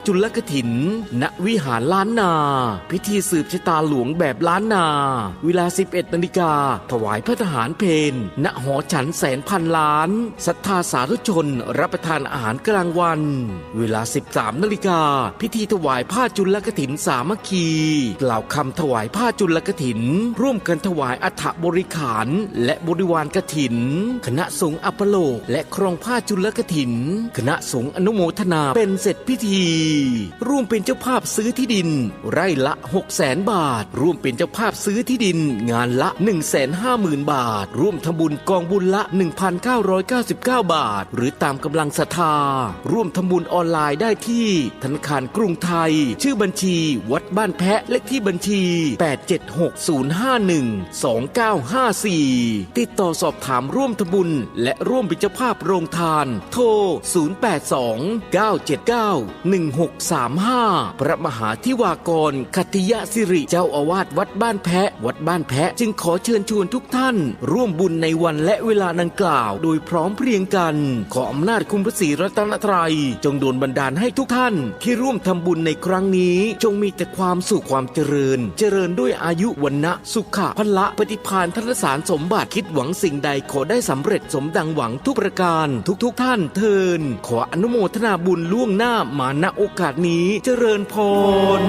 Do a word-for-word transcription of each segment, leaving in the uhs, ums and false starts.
จุลกฐิน ณ วิหารล้านนา พิธีสืบชะตาหลวงแบบล้านนา เวลา สิบเอ็ดนาฬิกา ถวายภัตตาหารเพล ณ หอฉันแสนพันล้าน ศรัทธาสาธุชนรับประทานอาหารกลางวัน เวลา สิบสามนาฬิกา พิธีถวายผ้าจุลกฐินสามัคคี กล่าวคำถวายผ้าจุลกฐิน ร่วมกันถวายอัฐบริขาร และบริวารกฐิน คณะสงฆ์อัปโลก และครองผ้าจุลกฐิน คณะสงฆ์อนุโมทนาเป็นเสร็จพิธี ร่วมเป็นเจ้าภาพซื้อที่ดิน ไร่ละ หกแสนบาท ร่วมเป็นเจ้าภาพซื้อที่ดิน งานละ หนึ่งแสนห้าหมื่นบาท ร่วมทำบุญกองบุญละ หนึ่งพันเก้าร้อยเก้าสิบเก้าบาท หรือตามกำลังศรัทธา ร่วมทำบุญออนไลน์ได้ที่ธนาคารกรุงไทย ชื่อบัญชีวัดบ้านแพะ เลขที่บัญชี แปดเจ็ดหกศูนย์ห้าหนึ่งสองเก้าห้าสี่ ติดต่อสอบถามร่วมทำบุญ และร่วมเป็นเจ้าภาพโรงทาน โทร ศูนย์แปดสอง เก้าเจ็ดเก้า หนึ่งหกสามห้า พระมหาธิวากร ขัตติยสิริ เจ้าอาวาสวัดบ้านแพะ วัดบ้านแพะจึงขอเชิญชวนทุกท่าน ร่วมบุญในวันและเวลาดังกล่าว โดยพร้อมเพรียงกัน ขออำนาจคุณพระศรีรัตนตรัย จงดลบันดาลให้ทุกท่าน ที่ร่วมทำบุญในครั้งนี้ จงมีแต่ความสุขความเจริญ เจริญด้วยอายุวรรณะ สุขะพละ ปฏิภาณธนสารสมบัติ คิดหวังสิ่งใดขอได้สำเร็จสมดังหวังทุกประการ ทุกๆท่านเทอญ ขออนุโมทนาบุญล่วงหน้ามา ณ โอกาสนี้ เจริญพร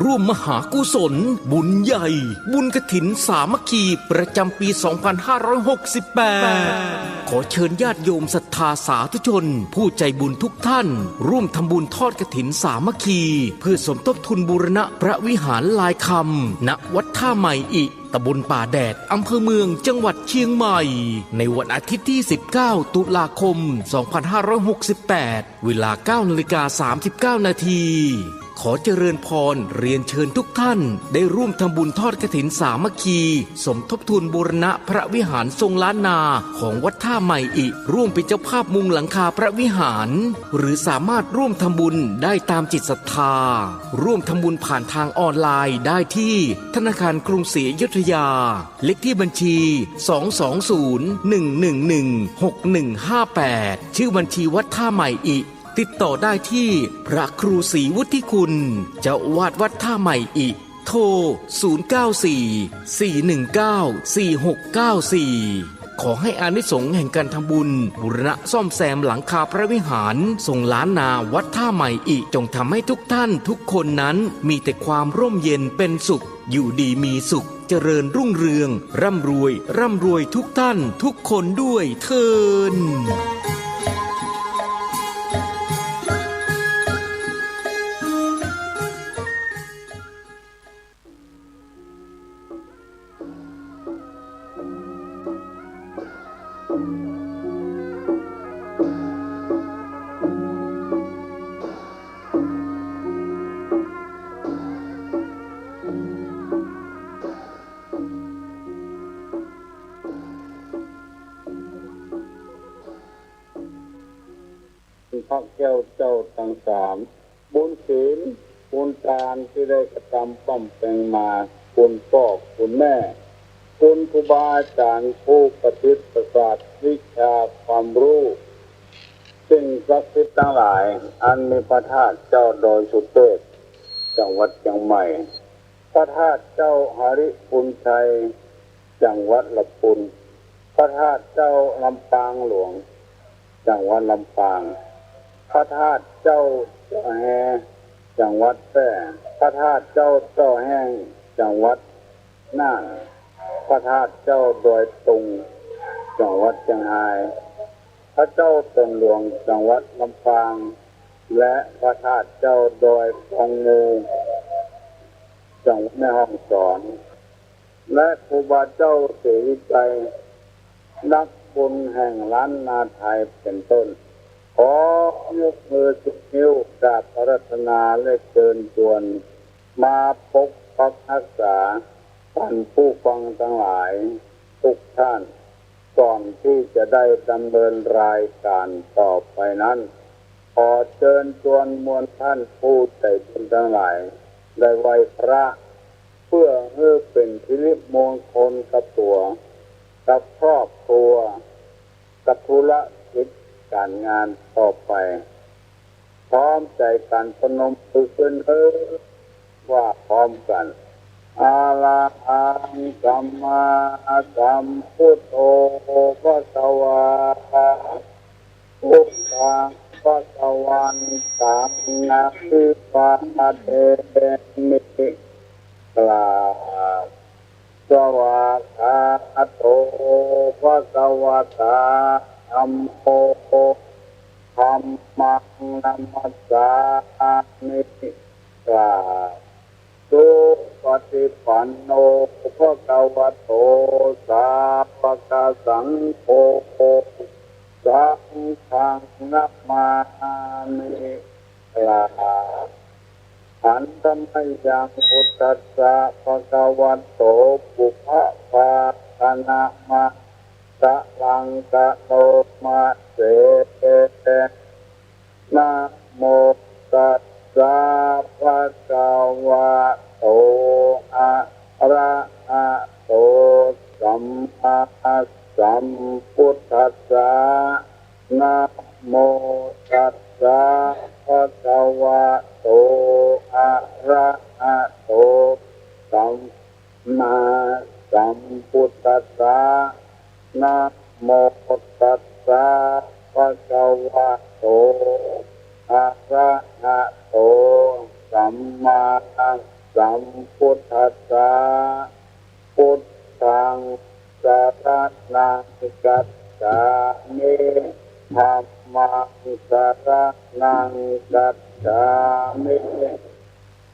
ร่วมมหากุศล บุญใหญ่ บุญกฐินสามัคคี ประจำปี สองพันห้าร้อยหกสิบแปด ขอเชิญญาติโยมศรัทธาสาธุชน ผู้ใจบุญทุกท่าน ร่วมทำบุญทอดกฐินสามัคคี เพื่อสมทบทุนบูรณะพระวิหารลายคำ ณ วัดท่าใหม่อิ ตำบลป่าแดด อำเภอเมือง จังหวัดเชียงใหม่ ในวันอาทิตย์ที่ สิบเก้า ตุลาคม สองพันห้าร้อยหกสิบแปด เวลา เก้านาฬิกาสามสิบเก้านาที ขอเจริญพรเรียนเชิญทุกท่าน ได้ร่วมทำบุญทอดกฐินสามัคคี สมทบทุนบูรณะพระวิหารทรงล้านนา ของวัดท่าใหม่อิ ร่วมเป็นเจ้าภาพมุงหลังคาพระวิหาร หรือสามารถร่วมทำบุญได้ตามจิตศรัทธา ร่วมทำบุญผ่านทางออนไลน์ได้ที่ธนาคารกรุงศรีอยุธยา เลขที่บัญชี สองสองศูนย์ หนึ่งหนึ่งหนึ่ง หกหนึ่งห้าแปด ชื่อบัญชีวัดท่าใหม่อิ ติดต่อได้ที่พระครูศรีวุฒิคุณ เจ้าอาวาสวัดท่าใหม่อิ โทร ศูนย์เก้าสี่ สี่หนึ่งเก้า สี่หกเก้าสี่ ขอให้อานิสงส์แห่งการทำบุญบูรณะซ่อมแซมหลังคาพระวิหารทรงล้านนาวัดท่าใหม่อิ จงทำให้ทุกท่านทุกคนนั้นมีแต่ความร่มเย็นเป็นสุข อยู่ดีมีสุข เจริญรุ่งเรือง ร่ำรวย ร่ำรวยทุกท่านทุกคนด้วยเทอญ พระแก้วเจ้าตังสาม บุญศีล บุญตานตี้ได้กระตำบำเพ็งมา คุณป้อคุณแม่ คุณครูบาอาจ๋ารย์ผู้ประสิทธิ์ประสาทวิชาความรู้ สิ่งศักดิ์สิทธิ์ตังหลาย อันมีพระธาตุเจ้าดอยสุเทพ จังหวัดเจียงใหม่ พระธาตุเจ้าหริภุญชัย จังหวัดละพุน พระธาตุเจ้าลำปางหลวง จังหวัดลำปาง พระธาตุเจ้าเจ้าแฮ จังหวัดแพร่ พระธาตุเจ้าเจ้าแห้ง จังหวัดน่าน พระธาตุเจ้าดอยตุง จังหวัดเจียงฮาย พระเจ้าตนหลวง จังหวัดลำปาง และพระธาตุเจ้าดอยปองมู จังหวัดแม่ฮ่องสอน และครูบาเจ้าศรีวิชัย นักบุญแห่งล้านนาไทยเป็นต้น ขอยกมือสิบนิ้วกราบอาราธนาและเชิญชวน มาปกปักรักษาท่านผู้ฟังทั้งหลายทุกท่าน ก่อนที่จะได้ดำเนินรายการต่อไปนั้น ขอเชิญชวนมวลท่านผู้ใจบุญทั้งหลาย ได้ไหว้พระ เพื่อ หื้อเป๋นสิริมงคลกับตั๋ว กับครอบครัว กับธุรกิจก๋านงานต่อไป พร้อมใจ๋กั๋นประนมมือขึ้นเน่อ ว่าพร้อมกั๋น อะระหังสัมมาสัมพุทโธ ภะคะวา พุทธัง ภะคะวันตัง อะภิวาเทมิ กราบ สวากขาโต ภะคะวะตา ธัมโม ธัมมัง นะมัสสามิ กราบ สุปะฏิปันโน ภะคะวะโต สาวกสังโฆ สังฆัง นะมามิ กราบ หันธะมะยัง พุทธัสสะ ภะคะวะโต ปุพพะภาคะนะมะสะลัง กะโรมะเส นะโมตัสสะ ภะคะวะโต อะระหะโต สัมมาสัมพุทธัสสะ นะโมตัสสะ ภะคะวะโต อะระหะโต สัมมาสัมพุทธัสสะ นะโมตัสสะ ภะคะวะโต อะระหะโต สัมมาสัมพุทธัสสะ พุทธัง สะระณัง คัจฉามิ ธัมมัง สะระณัง คัจฉามิ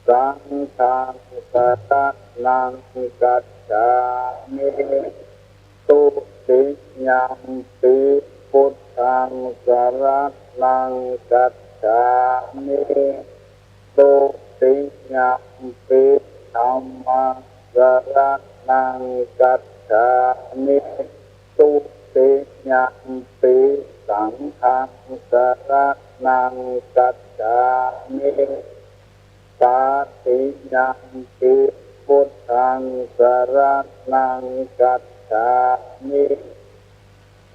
สังฆัง สะระณัง คัจฉามิ ตุติยัมปิ พุทธัง สะระณัง คัจฉามิ ตุติยัมปิ ธัมมัง สะระณัง คัจฉามิ ตุติยัมปิ สังฆัง สะระณัง คัจฉามิ ตติยัมปิ พุทธัง สะระณัง คัจฉามิ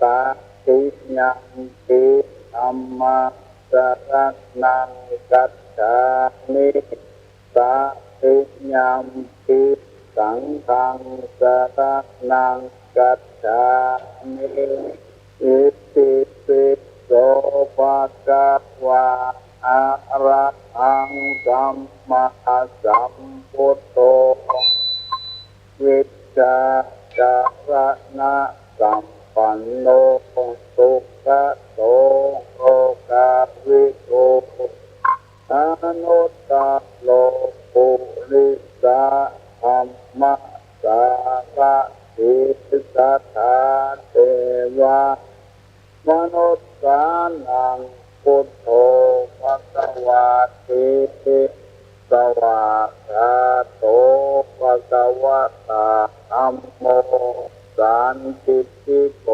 ตติยัมปิ ธัมมัง สะระณัง คัจฉามิ ตติยัมปิ สังฆัง สะระณัง คัจฉามิ อิติปิโส ภะคะวา อะระหัง สัมมาสัมพุทโธ วิชชาจารณะสัมปันโน สุขะโต โลกาวิทู อนุตตะโร ปุริสะธัมมะสารถิ สัทธาเทวะ มนุสสานัง พุทโธ ภะคะวาติ สวากขาโต ภะคะวะตา ธัมโม สันทิฏฐิโก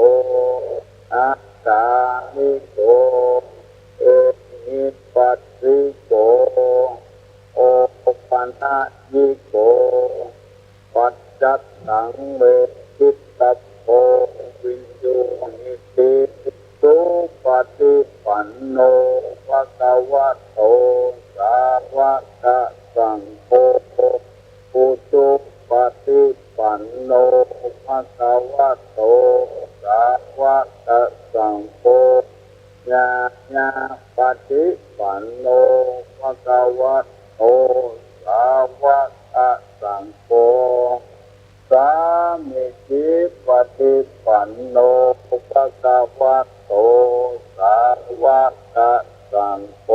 อะกาลิโก เอหิปัสสิโก โอปะนะยิโก ปัจจัตตัง เวทิตตัพโพ วิญญูหิติ สุปะฏิปันโน ภะคะวะโต สาวะกะสังโฆ อุจุปะฏิปันโน ภะคะวะโต สาวะกะสังโฆ ญาณาปะฏิปันโน ภะคะวะโต สาวะกะสังโฆ สามีจิปะฏิปันโน ภะคะวะโต สาวะกะสังโฆ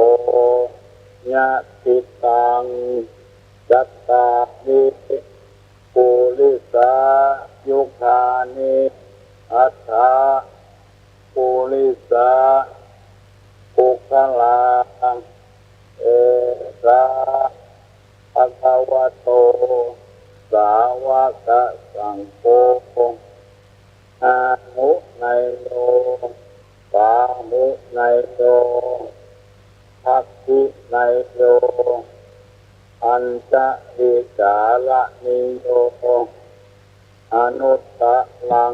ยะถิตัง จัตตาริ ปุริสายุคานิ อัตถะ ปุริสะ ปุคคลา เอสะ ภะคะวะโต สาวะกะสังโฆ อาหุเนยโย ปาหุเนยโย ทักขิเนยโย ปัญจวิสารณิโย อนุตตรัง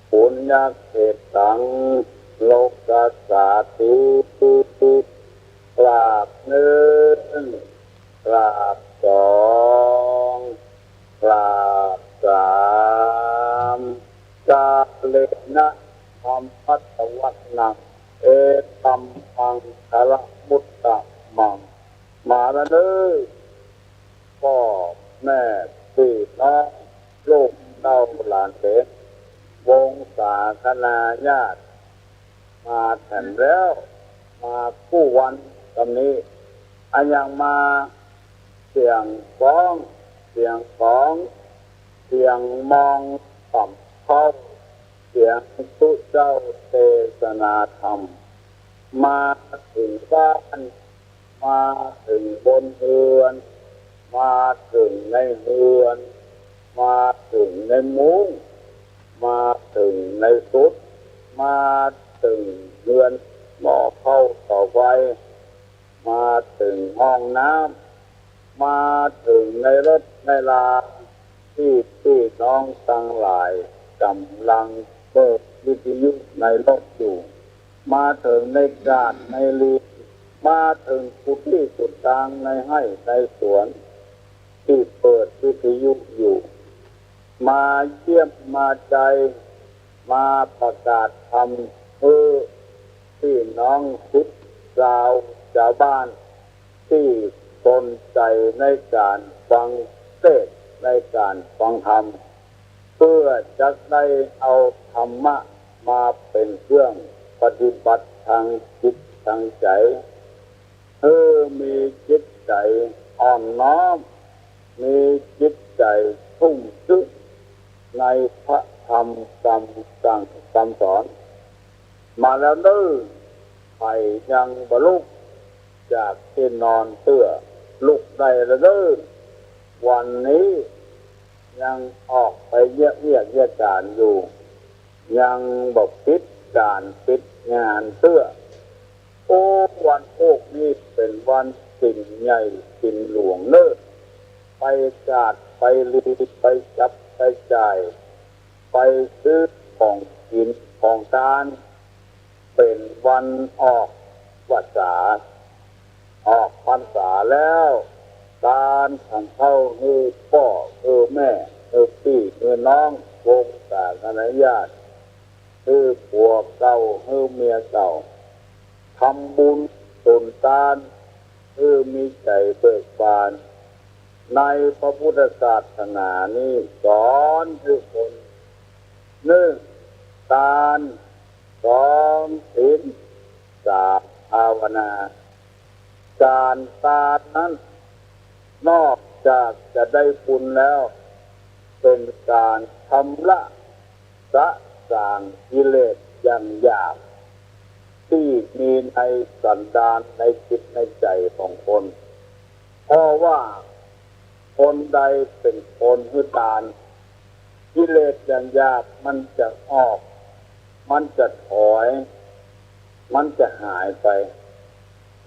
ปุญญเขตตัง โลกัสสาติ กราบนึ่ง กราบสอง กราบสาม กาเลนะธัมมัสสวนัง เอตัมมังคละมุตตะมัง มาแล้วเน้อ ป้อแม่ปี้น้อง ลูกเต้าหลานเหลน วงศาคณาญาติ มาแถมแล้ว มากู้วันกำนี้ อะหยังมา เสียงฟ้อง เสียงของ เสียงมองต่ำเข้า เสียงตุ๊เจ้าเตสนาธรรม มาเถิงบ้าน มาเถิงบนเฮือน มาเถิงในเฮือน มาเถิงในมุ้ง มาเถิงในสุด มาเถิงเฮือนหม้อข้าวเต๋าไฟ มาเถิงห้องน้ำ มาเถิงในรถในลา ตี้ปี้น้องตังหลายก๋ำลังเปิดวิทยุในรถอยู่ มาเถิงในกาดในลี มาเถิงกู้ตี้กู้ตางในไฮ่ในสวน ตี้เปิดวิทยุอยู่ มาเยี่ยมมาใจ๋ มาประกาศธรรมหื้อปี้น้องศิษย์ซาวจาวบ้าน ตี้สนใจ๋ในก๋านฟังเตสน์ ในก๋านฟังธรรม เปื้อจักได้เอาธรรมะมาเป๋นเครื่องปฏิบัติตางจิตตางใจ๋ หื้อมีจิตใจ๋อ่อนน้อม มีจิตใจ๋ชุ่มชื้นในพระธรรมกำสั่งกำสอน มาแล้วเน้อ ใผยังบ่ลุกจากตี้นอนเตื้อ ลุกได้แล้วเน้อ วันนี้ยังออกไปเยียะเวียกเยียะก๋านอยู่ ยังบ่ปิดก๋านปิดงานเตื้อ โอ้ วันพูกนี้เป๋นวันศีลใหญ่ศีลหลวงเน้อ ไปกาดไปลี ไปจับไปจ่าย ไปซื้อของกิ๋นของตาน เป๋นวันออกพรรษา ออกพรรษาแล้ว ตานขันเข้าหื้อป้อหื้อแม่ หื้อปี้หื้อน้อง วงศาคณาญาติ หื้อผัวเก่าหื้อเมียเก่า ทำบุญสุนตาน หื้อมีใจ๋เบิกบาน ในพระพุทธศาสนานี้สอนหื้อคน นึ่ง ตาน สอง ศีล สาม ภาวนา ก๋านตานนั้น นอกจากจะได้บุญแล้ว เป๋นก๋านชำระสะสางกิเลสอย่างหยาบ ตี้มีในสันดานในจิตในใจ๋ของคน เพราะว่าคนใดเป๋นคนหื้อตาน กิเลสอย่างหยาบมันจะออก มันจะถอย มันจะหายไป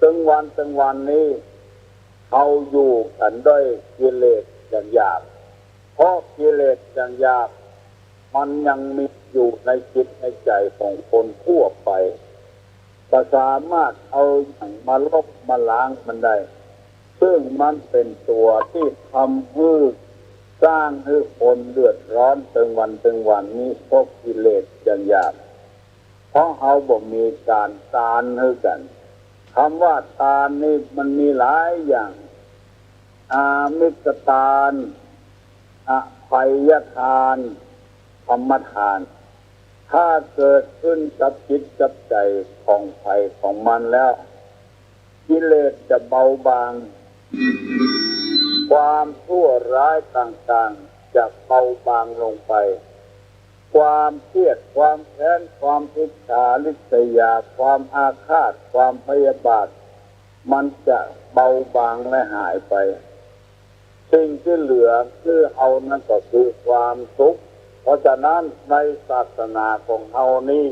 ตึงวันตึงวันนี้ เฮาอยู่กั๋นด้วยกิเลสอย่างหยาบ เพราะกิเลสอย่างหยาบ มันยังมีอยู่ในจิตในใจ๋ของคนทั่วไป บ่สามารถเอาหยังมาลบมาล้างมันได้ ซึ่งมันเป๋นตั๋วตี้ทำหื้อ สร้างหื้อคนเดือดร้อนตึงวันตึงวันนี้ เพราะกิเลสอย่างหยาบ เพราะเฮาบ่มีก๋านตานหื้อกั๋น กำว่าตานนี้มันมีหลายอย่าง อามิสตาน อภัยทาน ธรรมทาน ถ้าเกิดขึ้นกับจิตกับใจ๋ของใผของมันแล้ว กิเลสจะเบาบาง ความชั่วร้ายต่างๆ จะเบาบางลงไป ความเครียด ความแค้น ความอิจฉาริษยา ความอาฆาต ความพยาบาท มันจะเบาบางและหายไป สิ่งตี้เหลือหื้อเฮานั้นก็คือความสุข เพราะฉะนั้นในศาสนาของเฮานี้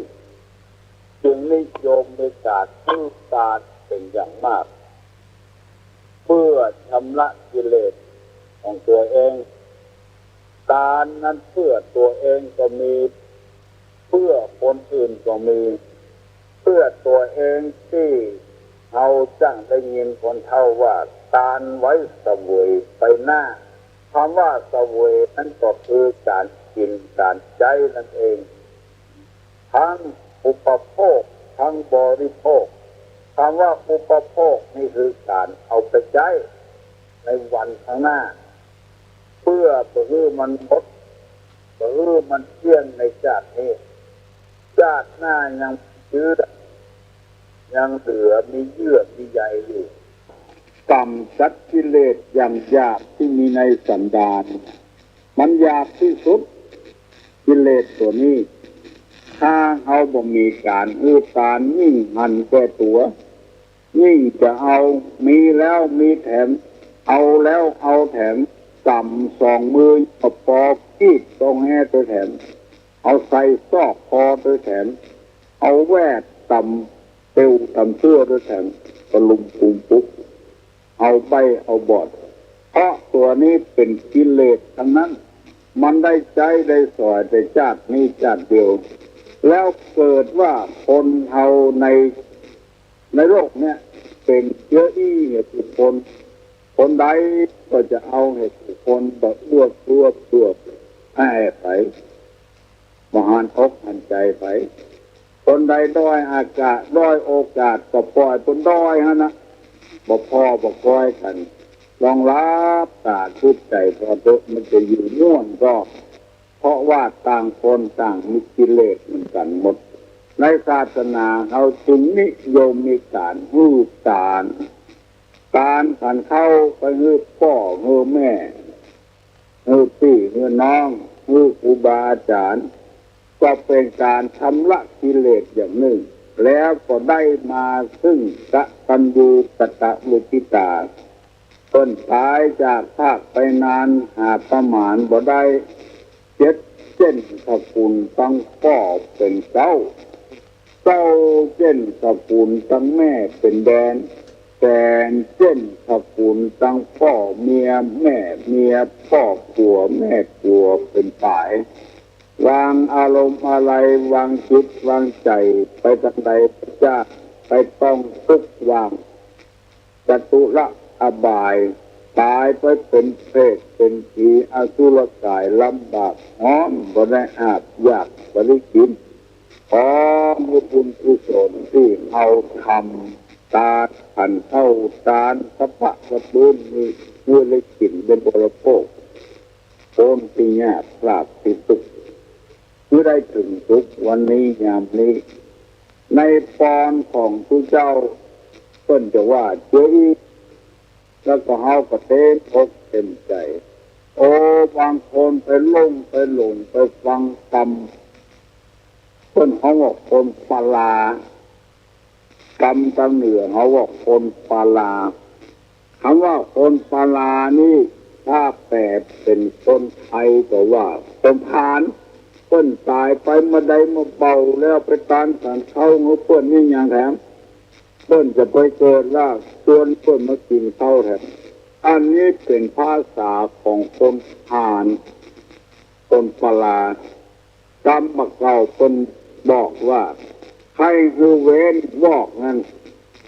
จึงนิยมในก๋านหื้อตานเป๋นอย่างมาก เปื้อชำระกิเลสของตั๋วเอง ตานนั้นเปื้อตั๋วเองก็มี เปื้อคนอื่นก็มี เปื้อตั๋วเองตี้เฮาจั้งได้ยินคนเฒ่าว่า ตานไว้เสวยไปหน้า กำว่าเสวยนั้นก็คือก๋านกิ๋นก๋านใจ๊นั่นเอง ตึงอุปโภค ตึงบริโภค กำว่าอุปโภคนี่คือก๋านเอาไปใจ๊ในวันข้างหน้า เปื้อบ่หื้อมันหมด บ่หื้อมันเกลี้ยงในจาตินี้ จาติหน้ายังเจื้อ ยังเหลือมีเยื่อมีใยอยู่ กำจัดกิเลสอย่างหยาบตี้มีในสันดาน มันหยาบตี้สุด กิเลสตั๋วนี้ ถ้าเฮาบ่มีก๋านหื้อตาน ยิ่งหันแก่ตั๋ว ยิ่งจะเอา มีแล้วมีแถม เอาแล้วเอาแถม กำสองมือก็ปอกีบต๋องแฮตวยแถม เอาใส่ซอกคอตวยแถม เอาแว่ต๋ำเตียวต๋ำเตื้อตวยแถม ตะลุมปูมปุ๊ก เอาใบ้เอาบอด เพราะตั๋วนี้เป๋นกิเลสตังนั้น มันได้ใจ๊ได้สอยแต่จาตินี้จาติเดียว แล้วเกิดว่าคนเฮาใน ในโลกเนี้ยเป๋นเจื้ออี้แห่บุคคล คนใดก็จะเอาแห่บุคคล บ่เอื้อเฟื้อเผื่อแผ่ใผ บ่หันอกหันใจ๋ใผ คนใดด้อยอากาศ ด้อยโอกาสก็ป่อยเปิ้นด้อยหั้นนะ บ่พ้อบ่ก้อยกั๋น ลองหลับต๋าคิดใจ๋ผ่อเต๊อะ มันจะอยู่ม่วนก็ เพราะว่าต่างคนต่างมีกิเลสเหมือนกั๋นหมด ในศาสนาเฮาจึงนิยมมีก๋านหื้อตาน ตานขันข้าวไปหื้อป้อหื้อแม่ หื้อปี้หื้อน้อง หื้อครูบาอาจ๋ารย์ ก็เป๋นก๋านชำระกิเลสอย่างนึ่ง แล้วก็ได้มาซึ่งกตัญญูกตมุทิตา เปิ้นต๋ายจากพรากไปนานหาประมาณบ่ได้ เจ็ดเจ๊นตระกู๋นตังป้อเป๋นเก๊า เก้าเจ๊นตระกู๋นตังแม่เป๋นแดน แปดเจ๊นตระกู๋นตังป้อเมีย แม่เมีย ป้อผัว แม่ผัวเป๋นป๋าย วางอารมณ์อาลัยวางจิตวางใจ๋ไปตังใดก็จ้า ไปต้องทุกข์วาง จตุรอบาย ต๋ายไปเป๋นเปรตเป๋นผีอสุรกายลำบากฮ้อน บ่ได้อาบ อยากบ่ได้กิ๋น ขอหื้อบุญกุศลตี้เฮาทำตานขันข้าว ตานสัพพะกระปุ้นนี้ หื้อได้กิ๋นได้บริโภค ป๊นตี้ยากปราบตี้ตุ๊กข์ หื้อได้เถิงสุขวันนี้ยามนี้ ในปอนของตุ๊เจ้า เปิ้นจะว่าเจื้ออี้ แล้วก็เฮาก็เต็มอกเต็มใจ๋ โอ้ บางคนไปหลงไปหลงไปฟังกำ เปิ้นฮ้องว่าคนปาลา กำตางเหนือเฮาว่าคนปาลา กำว่าคนปาลานี่ ถ้าแปลเป๋นคนไทยก็ว่าคนพาล เปิ้นต๋ายไปบ่าใดบ่าเบาแล้ว ไปตานขันข้าวหื้อเปิ้นนี่หยังแถม เปิ้นจะไปเกิดลากชวนเปิ้นมากิ๋นข้าวแถม อันนี้เป๋นภาษาของคนพาล คนปาลา กำบ่าเก่าเปิ้นบอกว่า ใค่หื้อเว้นวอกนั้น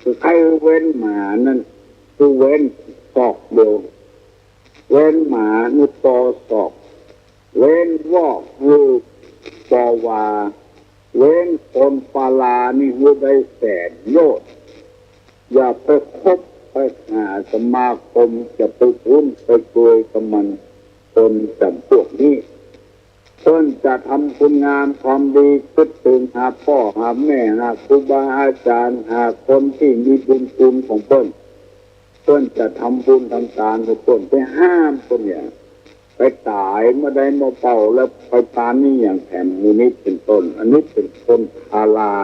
คือใค่หื้อเว้นหมานั้น คือเว้นศอกเดียว เว้นหมาหื้อปอศอก เว้นวอกหื้อปอวา เว้นคนปาลานี่หื้อได้แสนโยชน์ อย่าไปคบไปหาสมาคม อย่าไปคุ้นไปเคยกับมัน คนจ๋ำพวกนี้ เปิ้นจะทำคุณงามความดี กึ๊ดเถิงหาป้อหาแม่ หาครูบาอาจ๋ารย์ หาคนตี้มีบุญคุณของเปิ้น เปิ้นจะทำบุญทำตานหื้อเปิ้น ไปห้ามเปิ้นอย่า ไปต๋ายบ่าใดบ่าเบาแล้วไปตานนี่หยังแถม หมู่นี้เป๋นต้น อันนี้เป๋นคนปาลา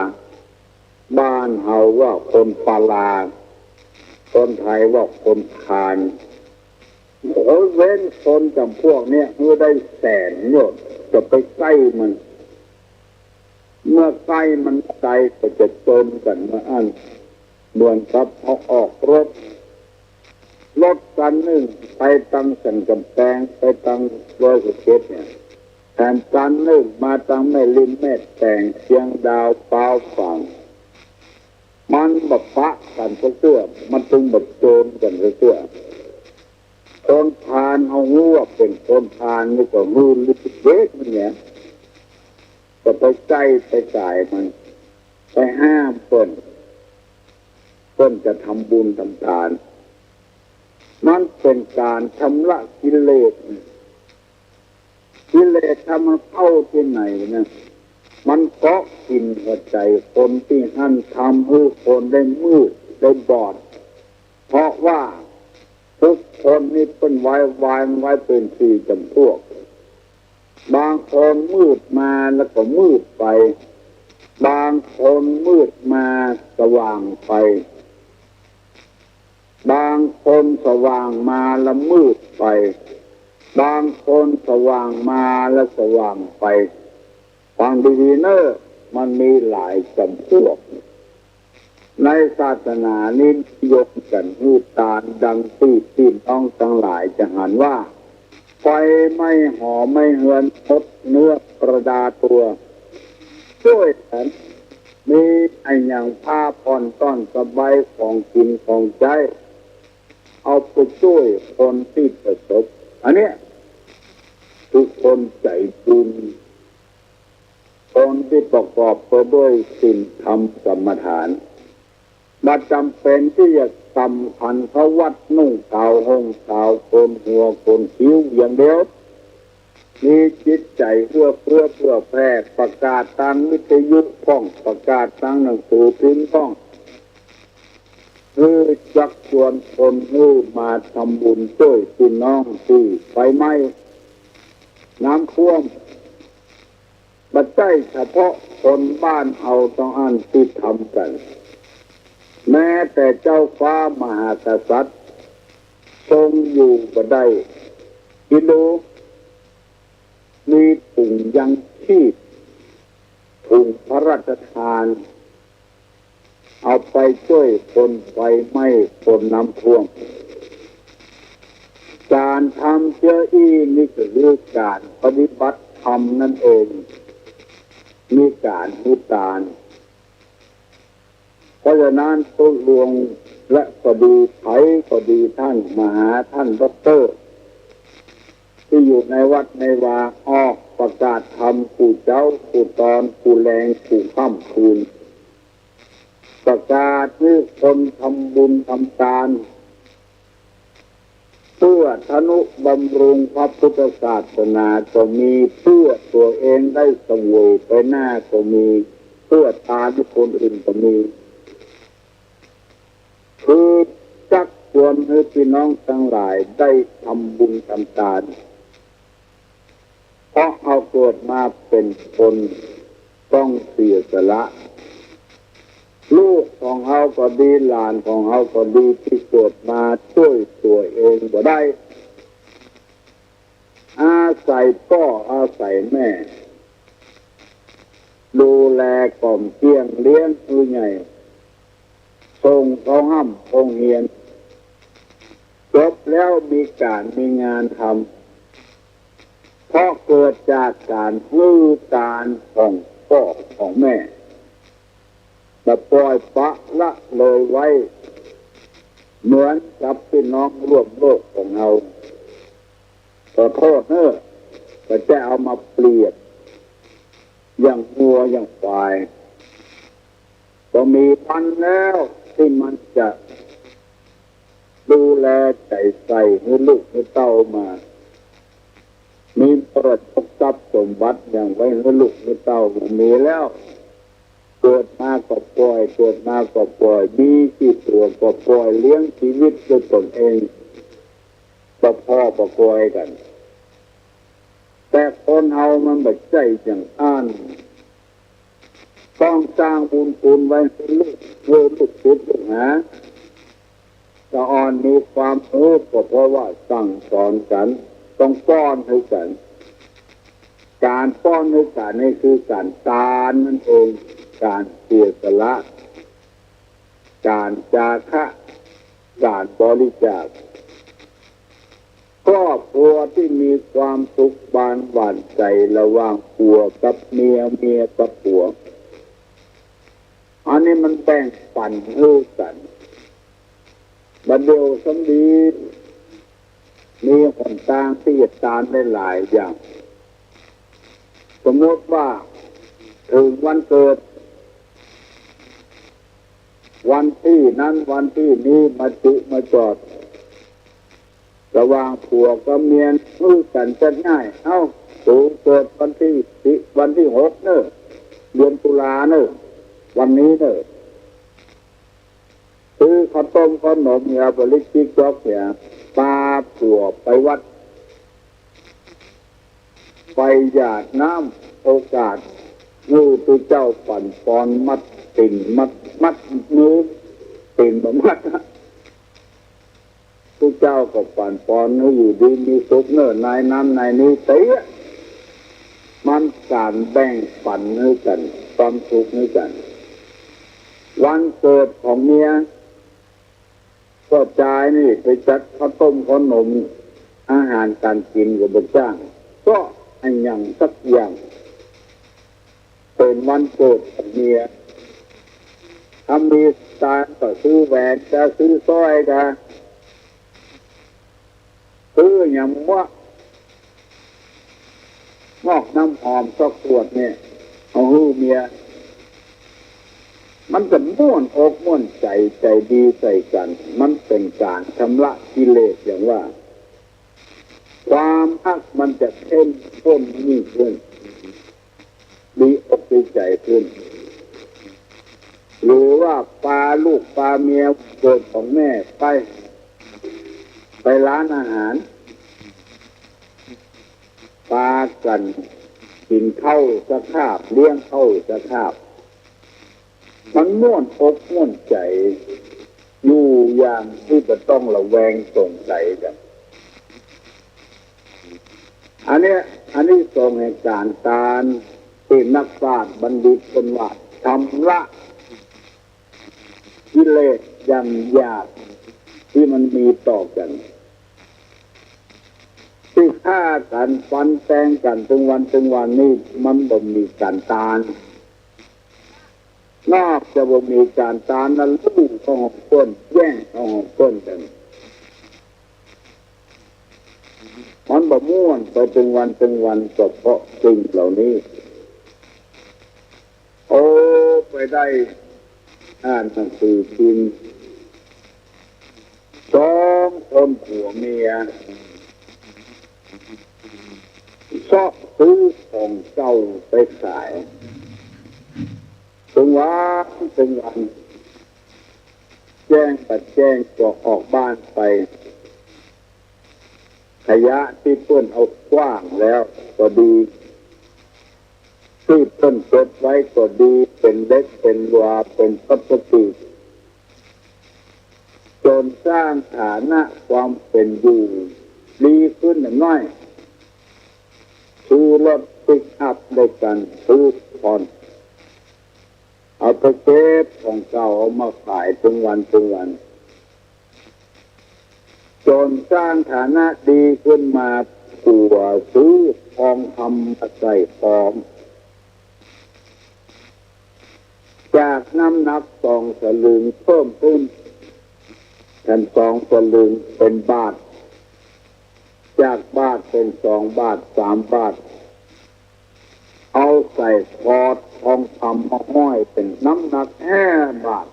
บ้านเฮาว่าคนปาลา คนไทยว่าคนพาล โอ้ย เว้นคนจ๋ำพวกเนี้ยหื้อได้แสนโยชน์ จะไปใก้มัน เมื่อใก้มันบ่าใดก็จะจมกั๋นเมื่ออั้น เหมือนกับเฮาออกรบ รถตันนึ่งไปตังสันก๋ำแปง ไปตังดอยสะเก็ดเนี่ย แถมตันนึ่งมาตังแม่ริมแม่แตง เจียงดาว ปาวฝาง มันบ่ปะกั๋นสักเตื้อ มันตึงบ่โจนกั๋นสักเตื้อ คนพาลเฮาฮู้ว่าเป๋นคนพาลนี่ก็ฮู้ลิขสิทธิ์มันเนี่ย จะไปใก้ไปสายมัน ไปห้ามเปิ้น เปิ้นจะทำบุญทำตาน มันเป๋นก๋านชำระกิเลส กิเลสถ้ามันเข้าตี้ไหนนะ มันเกาะกิ๋นหัวใจ๋คนตี้หั้น ทำหื้อคนได้มืดได้บอด เพราะว่าทุกคนนี่เปิ้นไว้ วางไว้เป๋นสี่จ๋ำพวก บางคนมืดมาแล้วก็มืดไป บางคนมืดมาสว่างไป บางคนสว่างมาแล้วมืดไป บางคนสว่างมาแล้วสว่างไป ฟังดีๆ เน่อ มันมีหลายจ๋ำพวก ในศาสนานี้นิยมกั๋นหื้อตานดังตี้พี่น้องตังหลายจะหันว่า ไฟไหม้หอไหม้เฮือน หมดเนื้อประดาตัว จ้วยกั๋น มีอะหยังผ้าผ่อนต้อนสบาย ของกิ๋นของใจ๊ เอาไปจ้วยคนตี้ประสบ อันเนี้ยคือคนใจ๋บุญ คนตี้ประกอบไปด้วยศีลธรรมกรรมฐาน บ่จ๋ำเป๋นตี้จะสำคัญเข้าวัดนุ่งขาวห่มขาว โกนหัวโกนคิ้วอย่างเดียว มีจิตใจ๋เอื้อเฟื้อเผื่อแผ่ ประกาศตางวิทยุพ่อง ประกาศตางหนังสือพิมพ์พ่อง หื้อจักจวนคนหื้อมาทำบุญจ้วยพี่น้องตี้ไฟไหม้ น้ำท่วม บ่ใจ้เฉพาะคนบ้านเฮาเต้าอั้นตี้ทำกั๋น แม้แต่เจ้าฟ้ามหากษัตริย์ ทรงอยู่บ่ได้ กิโล มีถุงยังชีพ ถุงพระราชทาน เอาไปจ้วยคนไฟไหม้ คนน้ำท่วม ก๋านทำเจื้ออี้นี่ก็คือก๋านปฏิบัติธรรมนั่นเอง มีก๋านหื้อตาน เพราะฉะนั้นตุ๊หลวงและก็ดี ใผก็ดี ต้านมหา ต้านด็อกเตอร์ ตี้อยู่ในวัดในวา ออกประกาศธรรมกู้เจ๊ากู้ตอน กู้แลงกู้ค่ำคืน ประกาศหื้อคนทำบุญทำตาน เปื้อทนุบำรุงพระพุทธศาสนาก็มี เปื้อตั๋วเองได้เสวยไปหน้าก็มี เปื้อตานหื้อคนอื่นก็มี คือจักจวนหื้อพี่น้องตังหลายได้ทำบุญทำตาน เพราะเฮาเกิดมาเป๋นคนต้องเสียสละ ลูกของเฮาก็ดี หลานของเฮาก็ดี ตี้เกิดมาจ้วยตั๋วเองบ่ได้ อาศัยป้ออาศัยแม่ ดูแลกล่อมเกลี้ยง เลี้ยงหื้อใหญ่ ส่งเข้าฮ่ำโฮงเฮียน จบแล้วมีก๋านมีงานทำ เพราะเกิดจากก๋านหื้อตานของป้อของแม่ บ่ป่อยปละเลยไว้ เหมือนกับพี่น้องร่วมโลกของเฮา ขอโต้ษเน่อ บ่ใจ้เอามาเปรียบอย่างงัวอย่างควาย บ่มีวันแล้วตี้มันจะดูแลใจ๋ใส่หื้อลูกหื้อเต้ามา มีมรดกทรัพย์สมบัติหยังไว้หื้อลูกหื้อเต้า บ่มีแล้ว เกิดมาก็ป่อย เกิดมาก็ป่อย มีกี่ตั๋วก็ป่อย เลี้ยงชีวิตด้วยตนเอง บ่ผ่อบ่กอยกั๋น แต่คนเฮามันบ่ใจ้อย่างอั้น ต้องสร้างบุญคุณไว้หื้อลูก หื้อลูกศิษย์ลูกหา ตะอ่อนมีความฮู้ก็เพราะว่าสั่งสอนกั๋น ต้องป้อนหื้อกั๋น ก๋านป้อนหื้อกั๋นนี่คือก๋านตานนั่นเอง ก๋านเสียสละ ก๋านจาคะ ก๋านบริจาค ครอบครัวตี้มีความสุขบานหวั่นใจ๋ระหว่างผัวกับเมีย เมียกับผัว อันนี้มันแบ่งปันหื้อกั๋น บ่าเดี่ยวสำดี มีหนตางตี้จะตานได้หลายอย่าง สมมติว่าเถิงวันเกิด วันตี้นั้นวันตี้นี้มาจุมาจอด ระหว่างผัวกับเมียหื้อกั๋นจัดง่าย เอ้า กูเกิดวันตี้สิบ วันตี้หกเน่อ เดือนตุลาเน่อ วันนี้เน่อ ซื้อข้าวต้มข้าวหนมเหีย บ่าลิกจิ๊กจ๊อกเหีย ปาผัวไปวัด ไปหยาดน้ำ โอกาสหื้อตุ๊เจ้าปั๋นปอนมัดตี๋น มัด มัดมือ ตี๋นบ่มัด ตุ๊เจ้าก็ปั๋นปอนหื้ออยู่ดีมีสุขเน่อ นายนั้นนายนี้เต๊อะ มันก๋านแบ่งปันหื้อกั๋น ความสุขหื้อกั๋น วันเกิดของเมีย ก็จายนี่ไปจัดข้าวต้มข้าวหนม อาหารก๋านกิ๋นก็บ่จ้าง ก็อะหยังสักอย่าง เป๋นวันเกิดของเมีย ถ้ามีสตางค์ก็ซื้อแหวน จะซื้อสร้อย จะซื้อหยังวะ มอบน้ำหอมสักขวดเนี่ย เอาหื้อเมีย มันก็ม่วนอกม่วนใจ๋ ใจ๋ดีใส่กั๋น มันเป๋นก๋านชำระกิเลสอย่างว่า ความฮักมันจะเข้มข้นยิ่งขึ้น ดีอกดีใจ๋ขึ้น หรือว่าปาลูกปาเมียเกิดของแม่ไป ไปร้านอาหาร ปากั๋นกิ๋นข้าวสักคาบ เลี้ยงข้าวสักคาบ มันม่วนอกม่วนใจ๋ อยู่อย่างตี้บ่ต้องระแวงสงสัยกั๋น อันเนี้ย อานิสงส์แห่งก๋านตาน ตี้นักปราชญ์บัณฑิตเปิ้นว่า ชำระกิเลสอย่างหยาบตี้มันมีต่อกั๋น ตี้ฆ่ากั๋นฟันแตงกั๋นตึงวันตึงวันนี่ มันบ่มีก๋านตาน นอกจากบ่มีก๋านตานนั้นลูกเอาของเปิ้น แย่งเอาของเปิ้นกั๋น มันบ่ม่วนไปตึงวันตึงวัน ก็เพราะสิ่งเหล่านี้ โอ้ ไปได้อ่านหนังสือพิมพ์ สองคนผัวเมีย เซาะซื้อของเก่าไปขาย ตึงวันตึงวัน แจ้งบ่าแจ้งก็ออกบ้านไป ขยะตี้เปิ้นเอาขว้างแล้วก็ดี ตี้เปิ้นเก็บไว้ก็ดี เป๋นเหล็กเป๋นหลวะ เป๋นพลาสติก จ๋นสร้างฐานะความเป๋นอยู่ดีขึ้นหน้อย ซื้อรถปิกอัพได้กั๋น ซื้อผ่อน เอาไปเก็บของเก่าเอามาขายตึงวันตึงวัน จ๋นสร้างฐานะดีขึ้นมา ผัวซื้อทองคำมาใส่คอ จากน้ำหนักสองสลึงเพิ่มขึ้น แถมสองสลึงเป๋นบาท จากบาทเป๋นสองบาท สามบาท เอาใส่คอทองคำมาห้อยเป๋นน้ำหนักห้าบาท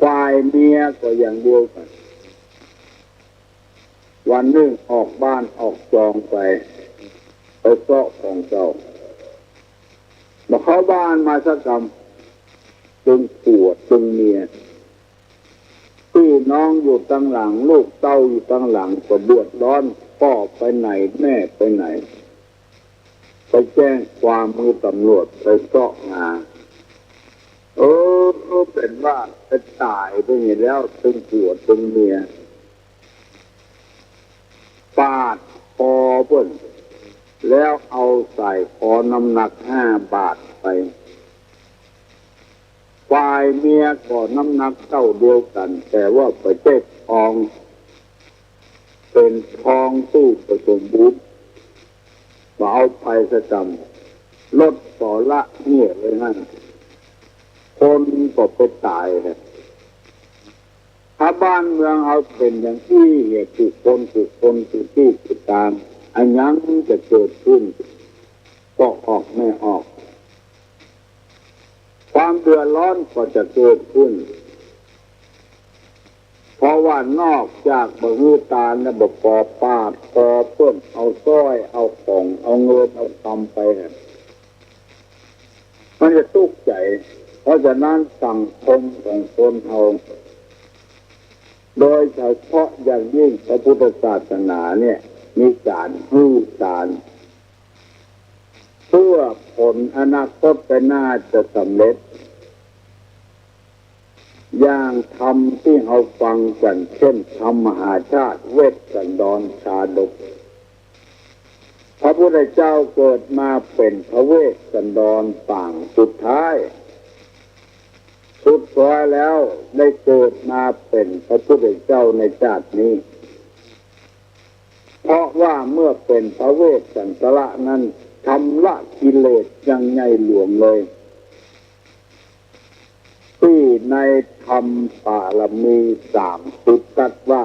ฝ่ายเมียก็อย่างเดียวกั๋น วันนึ่งออกบ้านออกจองไป ไปเซาะของเก่า บ่เข้าบ้านมาสักกำ ตึงผัวตึงเมีย ปี้น้องอยู่ตังหลัง ลูกเต้าอยู่ตังหลัง ก็เดือดร้อน ป้อไปไหนแม่ไปไหน ไปแจ้งความหื้อตำรวจ ไปเซาะหา เออ เป๋นว่าไปต๋ายไปนี่แล้ว ตึงผัวตึงเมีย ปาดคอเปิ้น แล้วเอาสร้อยคอน้ำหนักห้าบาทไป ฝ่ายเมียก็น้ำหนักเต้าเดียวกั๋น แต่ว่าบ่ใจ้ทอง เป๋นทองตี้บ่สมบูรณ์ บ่เอาไปสักกำ รถก็ละเหี่ยไว้หั้น คนก็ไปต๋ายหั้น ถ้าบ้านเมืองเฮาเป๋นอย่างอี้เหี่ย กู้คนกู้คนกู้ตี้กู้ตาง อะหยังจะเกิดขึ้น ก็ออกไม่ออก ความเดือดร้อนก็จะเกิดขึ้น เพราะว่านอกจากบ่หื้อตานแล้ว บ่ปอปาดคอเปิ้น เอาสร้อย เอาของ เอาเงิน เอากำไปหั้น มันจะตุ๊กใจ๋ เพราะฉะนั้นสังคมของคนเฮา โดยเฉพาะอย่างยิ่งพระพุทธศาสนาเนี่ย มีก๋านหื้อตาน เพื่อผลอนาคตไปหน้าจะสำเร็จ อย่างธรรมตี้เฮาฟังกั๋น เช่น ธรรมมหาชาติ เวสสันดรชาดก พระพุทธเจ้าเกิดมาเป๋นพระเวสสันดรปางสุดท้าย สุดท้ายแล้วได้เกิดมาเป๋นพระพุทธเจ้าในจาตินี้ เพราะว่าเมื่อเป๋นพระเวสสันดรนั้น ชำระกิเลสอย่างใหญ่หลวงเลย ตี้ในธรรมปารมีสามสิบตรัสว่า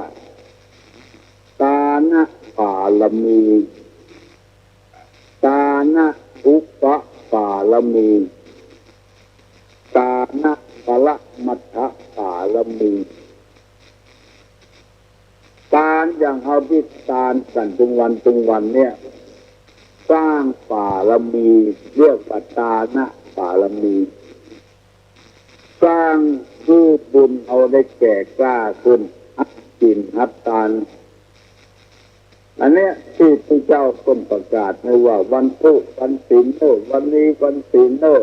ตานะปารมี ตานะอุปปารมี ตานะปรมัตถปารมี ตานอย่างเฮาตี้ตานกั๋นตึงวันตึงวันเนี่ย สร้างปารมี เรียกว่าตานะปารมี สร้างหื้อบุญเฮาได้แก่กล้าขึ้น หัดศีลหัดตาน อันเนี้ยตี้พระเจ้าเปิ้นประกาศหื้อว่าวันพูดวันศีลเน่อ วันนี้วันศีลเน่อ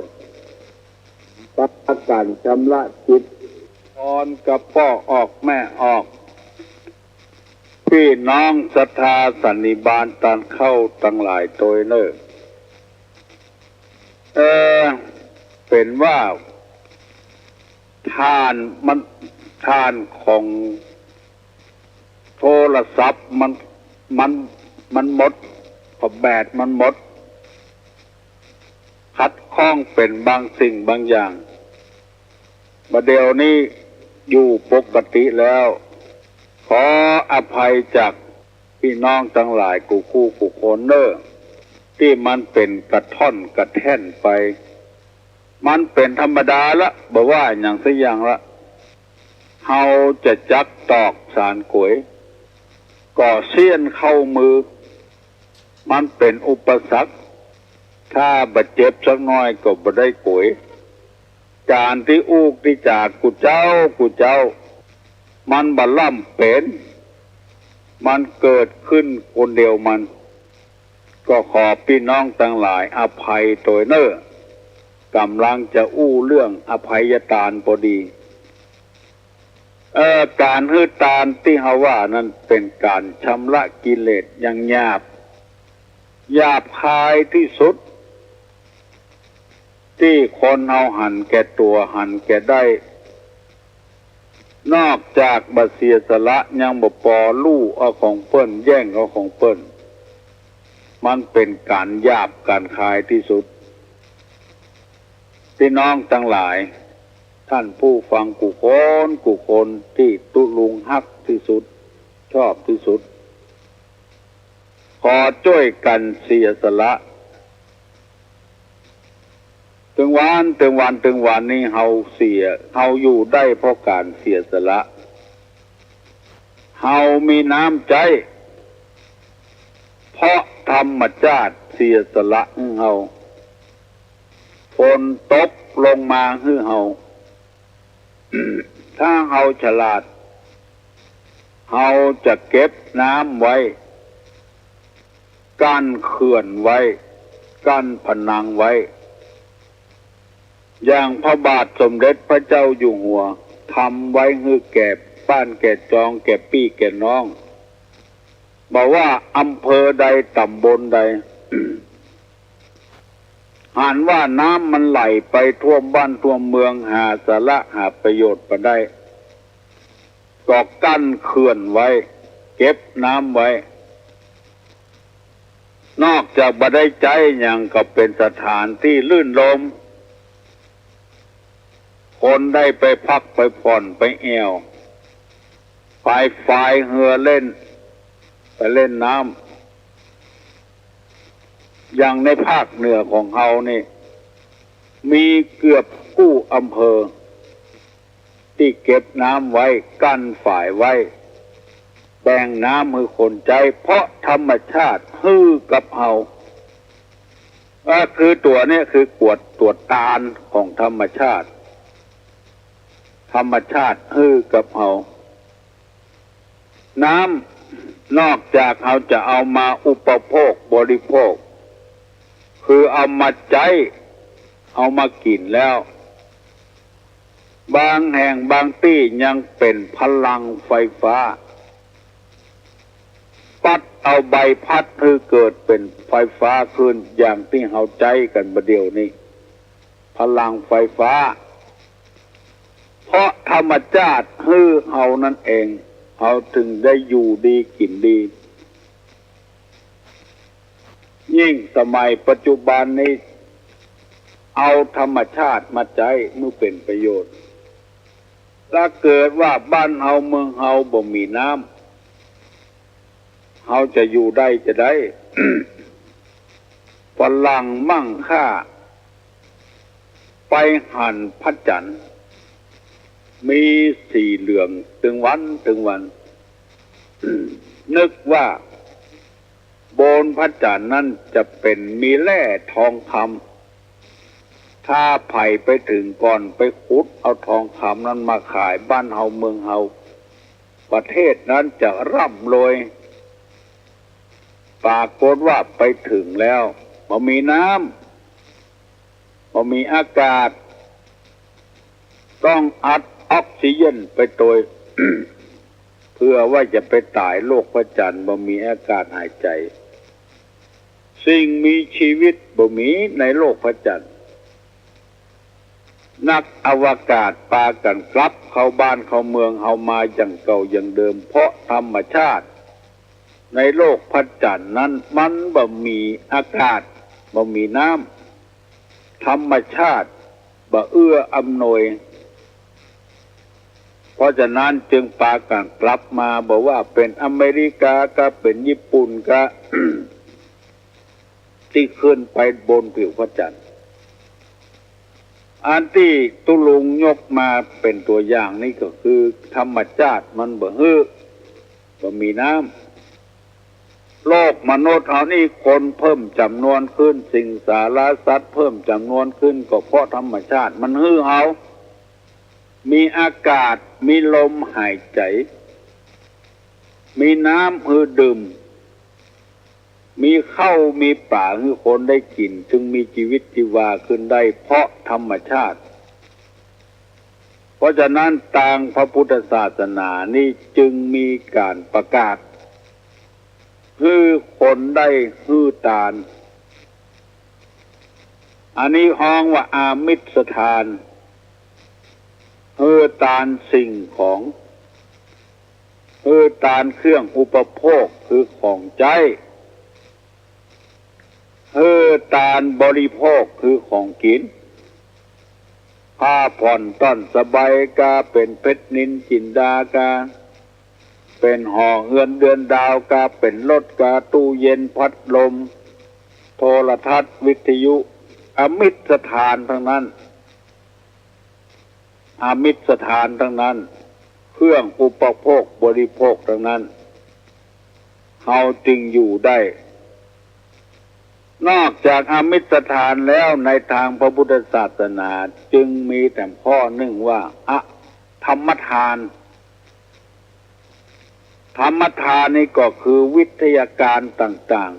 ปากั๋นชำระจิต อ่อนกระป้อออกแม่ออก ปี้น้องศรัทธาสันนิบาตตานเข้าตังหลายตวยเน่อ เออ เป๋นว่า ถ่านมัน ถ่านของโทรศัพท์มัน มัน มันหมด เพราะแบตมันหมด ขัดข้องเป๋นบางสิ่งบางอย่าง บ่าเดี่ยวนี้อยู่ปกติแล้ว ขออภัยจากพี่น้องตังหลายกู้คู่กู้คนเน่อ ตี้มันเป๋นกระท่อนกระแท่นไป มันเป๋นธรรมดาละ บ่ว่าหยังสักอย่างละ เฮาจะจักตอกสานก๋วย ก็เสี้ยนเข้ามือ มันเป๋นอุปสรรค ถ้าบ่เจ็บสักหน้อยก็บ่ได้ก๋วย ก๋านตี้อู้ตี้จากู้เจ้ากู้เจ้า มันบ่ล่ำเป๋น มันเกิดขึ้นคนเดียวมัน ก็ขอพี่น้องตังหลายอภัยตวยเน่อ ก่ำลังจะอู้เรื่องอภัยตานพอดี เอ่อ ก๋านหื้อตานตี้เฮาว่านั้นเป๋นก๋านชำระกิเลสอย่างหยาบ หยาบคายตี้สุด ตี้คนเฮาหันแก่ตั๋วหันแก่ได้ นอกจากบ่เสียสละยังบ่ปอ ลู่เอาของเปิ้น แย่งเอาของเปิ้น มันเป๋นก๋านหยาบก๋านคายตี้สุด พี่น้องตังหลาย ท่านผู้ฟังกู้คนกู้คนตี้ตุ๊ลุงฮักตี้สุด ชอบตี้สุด ขอจ้วยกั๋นเสียสละ ตึงวัน ตึงวัน ตึงวันนี้เฮาเสีย เฮาอยู่ได้เพราะก๋านเสียสละ เฮามีน้ำใจ๊ เพราะธรรมจาติเสียสละหื้อเฮา ฝนตกลงมาหื้อเฮา ถ้าเฮาฉลาด เฮาจะเก็บน้ำไว้ กั้นเขื่อนไว้ กั้นผนังไว้ อย่างพระบาทสมเด็จพระเจ้าอยู่หัว ทำไว้หื้อแก่บ้านแก่จอง แก่ปี้แก่น้อง บ่ว่าอำเภอใดต๋ำบลใด หันว่าน้ำมันไหลไปท่วมบ้านท่วมเมือง หาสาระหาประโยชน์บ่ได้ ก็กั้นเขื่อนไว้ เก็บน้ำไว้ นอกจากบ่ได้ใจ๊หยังก็เป๋นสถานตี้รื่นรมย์ คนได้ไปพักไปผ่อนไปแอ่ว ไปฝายเฮือเล่น ไปเล่นน้ำ อย่างในภาคเหนือของเฮานี่ มีเกือบกู้อำเภอ ตี้เก็บน้ำไว้ กั้นฝายไว้ แบ่งน้ำหื้อคนใจ๊ เพราะธรรมชาติหื้อกับเฮา ก็คือตั๋วเนี่ยคือกวดตั๋วตานของธรรมชาติ ธรรมชาติหื้อกับเฮา น้ำนอกจากเฮาจะเอามาอุปโภคบริโภค คือเอามาใจ๊ เอามากิ๋นแล้ว บางแห่งบางตี้ยังเป๋นพลังไฟฟ้า ปั๊ดเอาใบพัดหื้อเกิดเป๋นไฟฟ้าขึ้น อย่างตี้เฮาใจ๊กั๋นบ่าเดี่ยวนี้ พลังไฟฟ้า เพราะธรรมชาติหื้อเฮานั้นเอง เฮาจึงได้อยู่ดีกิ๋นดี ยิ่งสมัยปัจจุบันนี้ เอาธรรมชาติมาใจ๊หื้อเป๋นประโยชน์ ถ้าเกิดว่าบ้านเฮาเมืองเฮาบ่มีน้ำ เฮาจะอยู่ได้จาใด ฝรั่งมั่งค่า ไปหันพระจันทร์ มีสีเหลืองตึงวันตึงวัน นึกว่าบนพระจันทร์นั้นจะเป๋นมีแร่ทองคำ ถ้าใผไปเถิงก่อนไปขุดเอาทองคำนั้นมาขายบ้านเฮาเมืองเฮา ประเทศนั้นจะร่ำรวย ปรากฏว่าไปเถิงแล้ว บ่มีน้ำ บ่มีอากาศ ต้องอัดออกซิเจนไปโตย เพื่อว่าจะไปต๋ายโลกพระจันทร์ บ่มีอากาศหายใจ๋ สิ่งมีชีวิตบ่มีในโลกพระจันทร์ นักอวกาศปากั๋นกลับเข้าบ้านเข้าเมืองเฮามาอย่างเก่าอย่างเดิม เพราะธรรมชาติในโลกพระจันทร์นั้นมันบ่มีอากาศ บ่มีน้ำ ธรรมชาติบ่เอื้ออำนวย เพราะฉะนั้นจึงปากั๋นกลับมา บ่ว่าเป๋นอเมริกาก็เป๋นญี่ปุ่นก็ ตี้ขึ้นไปบนผิวพระจันทร์ อันตี้ตุ๊ลุงยกมาเป๋นตั๋วอย่างนี้ก็คือธรรมชาติมันบ่หื้อ บ่มีน้ำ โลกมนุษย์เฮานี่คนเพิ่มจ๋ำนวนขึ้น สิงสาราสัตว์เพิ่มจ๋ำนวนขึ้น ก็เพราะธรรมชาติมันหื้อเฮา มีอากาศ มีลมหายใจ๋ มีน้ำหื้อดื่ม มีข้าวมีป๋าหื้อคนได้กิ๋น จึงมีจีวิตจีวาขึ้นได้เพราะธรรมชาติ เพราะฉะนั้นตางพระพุทธศาสนานี้จึงมีก๋านประกาศ หื้อคนได้หื้อตาน อันนี้ฮ้องว่าอามิสทาน หื้อตานสิ่งของ หื้อตานเครื่องอุปโภคคือของใจ๊ หื้อตานบริโภคคือของกิ๋น ผ้าผ่อนต้อนสบายกา เป๋นเพชรนิลจินดากา เป๋นห่อเฮือนเดือนดาวกา เป๋นรถกา ตู้เย็นพัดลม โทรทัศน์วิทยุ อามิสทานตังนั้น อามิสทานตังนั้น เครื่องอุปโภคบริโภคตังนั้น เฮาจึงอยู่ได้ นอกจากอามิสทานแล้ว ในตางพระพุทธศาสนาจึงมีแถมข้อนึ่งว่า อธรรมทาน ธรรมทานนี่ก็คือวิทยาการต่าง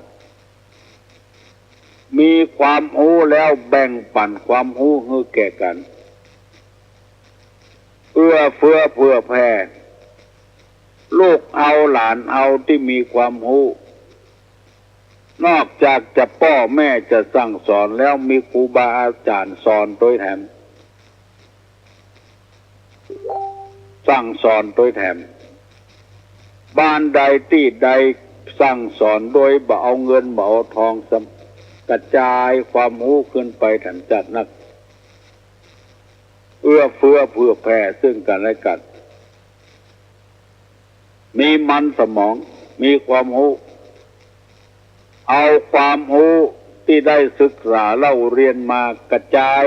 ๆ มีความฮู้แล้วแบ่งปั๋นความฮู้หื้อแก่กั๋น เอื้อเฟื้อเผื่อแผ่ ลูกเฮาหลานเฮาตี้มีความฮู้ นอกจากจะป้อแม่จะสั่งสอนแล้ว มีครูบาอาจ๋ารย์สอนตวยแถม สั่งสอนตวยแถม บ้านใดตี้ใดสั่งสอนโดยบ่เอาเงินบ่เอาทอง กระจายความฮู้ขึ้นไปถังจัดนัก เอื้อเฟื้อเผื่อแผ่ซึ่งกั๋นและกั๋น มีมันสมอง มีความฮู้ เอาความฮู้ตี้ได้ศึกษาเล่าเรียนมากระจาย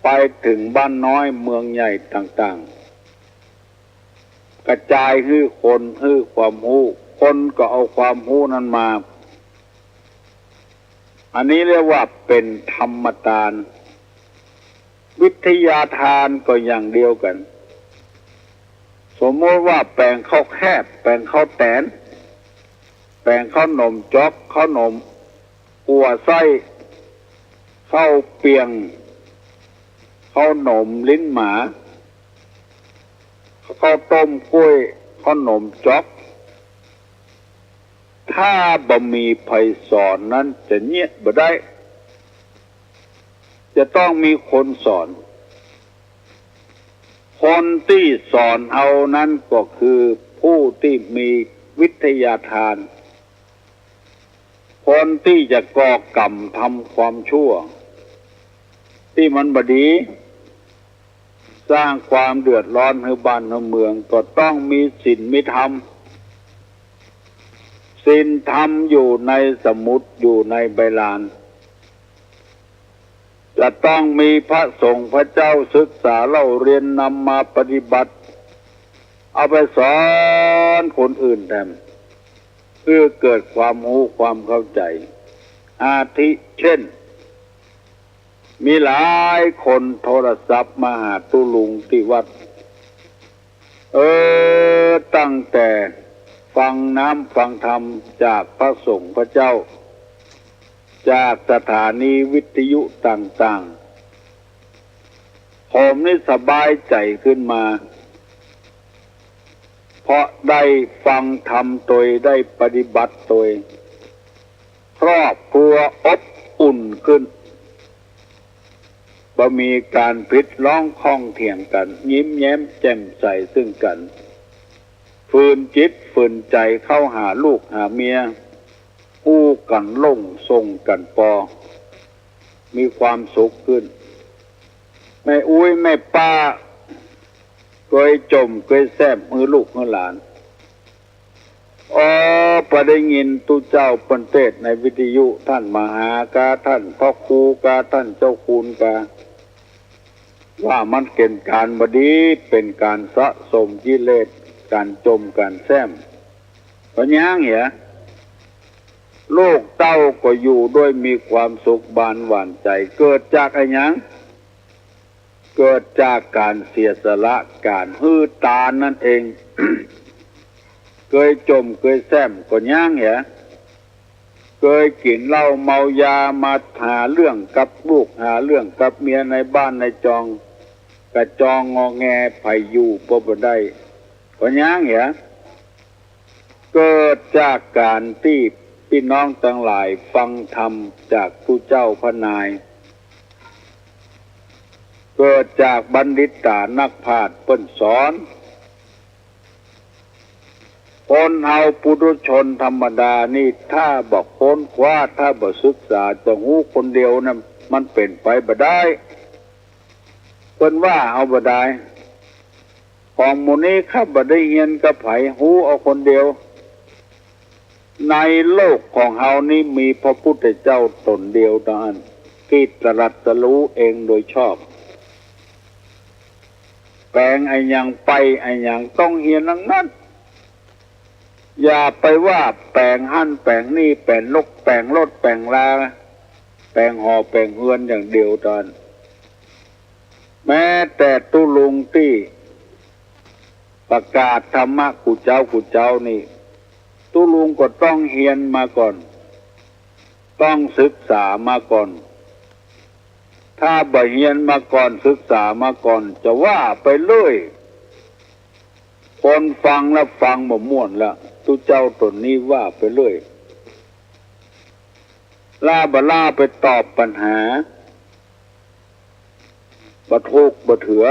ไปเถิงบ้านน้อยเมืองใหญ่ต่างๆ กระจายหื้อคนหื้อความฮู้ คนก็เอาความฮู้นั้นมา อันนี้เรียกว่าเป๋นธรรมตาน วิทยาทานก็อย่างเดียวกั๋น สมมติว่าแป๋งข้าวแคบ แป๋งข้าวแต๋น แป๋งข้าวหนมจ๊อก ข้าวหนมกั๋วไส้ ข้าวเปียง ข้าวหนมลิ้นหมา ข้าวต้มก้วย ข้าวหนมจ๊อก ถ้าบ่มีใผสอนนั้นจะเยียะบ่ได้ จะต้องมีคนสอน คนตี้สอนเฮานั้นก็คือผู้ตี้มีวิทยาทาน คนตี้จะก่อกรรมทำความชั่วตี้มันบ่ดี สร้างความเดือดร้อนหื้อบ้านหื้อเมือง ก็ต้องมีศีลมีธรรม ศีลธรรมอยู่ในสมุด อยู่ในใบลาน จะต้องมีพระสงฆ์พระเจ้าศึกษาเล่าเรียนนำมาปฏิบัติ เอาไปสอนคนอื่นแถม เพื่อเกิดความฮู้ความเข้าใจ๋ อาทิเช่น มีหลายคนโทรศัพท์มาหาตุ๊ลุงตี้วัด เออ ตั้งแต่ฟังน้ำฟังธรรมจากพระสงฆ์พระเจ้า จากสถานีวิทยุต่างๆ ผมนี่สบายใจ๋ขึ้นมา เพราะได้ฟังธรรมตวย ได้ปฏิบัติตวย ครอบครัวอบอุ่นขึ้น บ่มีก๋านผิดร้องข้องเถียงกั๋น ยิ้มแย้มแจ่มใสซึ่งกั๋น ฝืนจิตฝืนใจ๋เข้าหาลูกหาเมีย อู้กั๋นลงส่งกั๋นปอ มีความสุขขึ้น แม่อุ๊ยแม่ป้า เกยจ่มเกยแซ่มหื้อลูกหื้อหลาน อ๋อ ปอได้ยินตุ๊เจ้าเปิ้นเตสน์ในวิทยุ ต้านมหากา ต้านพระครูกา ต้านเจ้าคุณกา ว่ามันเป๋นก๋านบ่ดี เป๋นก๋านสะสมกิเลส ก๋านจ่มก๋านแซ่ม ก็ยังเหีย ลูกเต้าก็อยู่ด้วยมีความสุขบานหวานใจ๋ เกิดจากอะหยัง เกิดจากก๋านเสียสละ ก๋านหื้อตานนั่นเอง เกยจ่มเกยแซ่มก็ยังเหีย เกยกิ๋นเหล้าเมายามาหาเรื่องกับลูกหาเรื่องกับเมียในบ้านในจอง กระจองงอแง ใผอยู่ก็บ่ได้ ก็ยังเหีย เกิดจากก๋านตี้ปี้น้องตังหลายฟังธรรมจากตุ๊เจ้าพระนาย เกิดจากบัณฑิตานักปราชญ์เปิ้นสอน คนเฮาปุถุชนธรรมดานี่ ถ้าบ่ค้นคว้า ถ้าบ่ศึกษา จะฮู้คนเดียวนั้นมันเป๋นไปบ่ได้ เปิ้นว่าเอาบ่ดาย ของหมู่นี้ข้าบ่ได้เฮียนกับใผ ฮู้เอาคนเดียว ในโลกของเฮานี้มีพระพุทธเจ้าต๋นเดียวเต้าอั้น ตี้ตรัสรู้เองโดยชอบ แป๋งอะหยังไปอะหยังต้องเฮียนตังนั้น อย่าไปว่าแป๋งหั้นแป๋งนี่ แป๋งรถ แป๋งรถ แป๋งลา แป๋งหอ แป๋งเฮือนอย่างเดียวเต้าอั้น แม้แต่ตุ๊ลุงตี้ประกาศธรรมะกู้เจ๊ากู้เจ๊านี่ ตุ๊ลุงก็ต้องเฮียนมาก่อน ต้องศึกษามาก่อน ถ้าบ่เฮียนมาก่อน ศึกษามาก่อน จะว่าไปเรื่อย คนฟังแล้วฟังบ่ม่วนแล้ว ตุ๊เจ้าต๋นนี้ว่าไปเรื่อย ล้าบ่ล้าไปตอบปัญหา บ่ถูกบ่เถือ